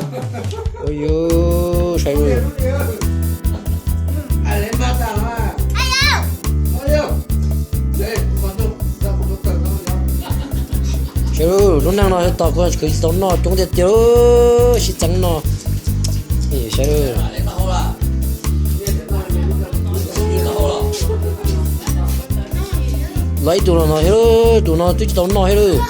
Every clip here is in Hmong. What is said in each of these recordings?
Ua yus saib lub, saib lub neej no tos kuv kwv tsis tau noj coob tiag tiag, sib txeeb noj. Saib lub, los ib tug los no thiab, tus no twb tsis tau noj thiab lub.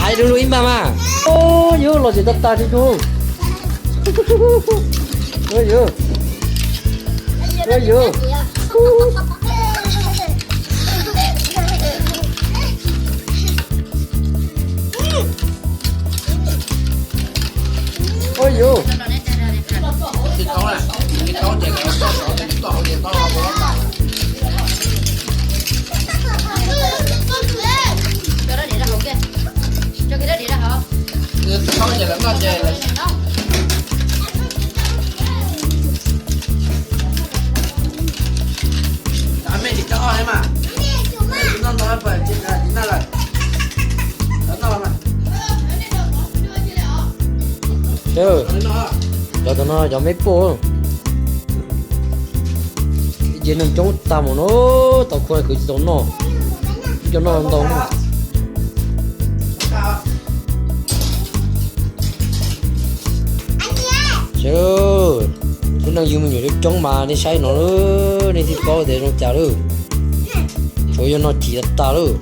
Hais lus lus ib npag mas. Yus los tsev tag tag tsis tus. Yus, yus. Ua yus. Cov no cov me puj, ces neeg coob tag mus no, tau khua kwv tsis tau noj, cov noj ntau. Lub neej yug me nyuam coob coob mas nej saib no, nej thiaj paub tias zoo cas lawm. Tsuas yog noj chim tag tag lawm.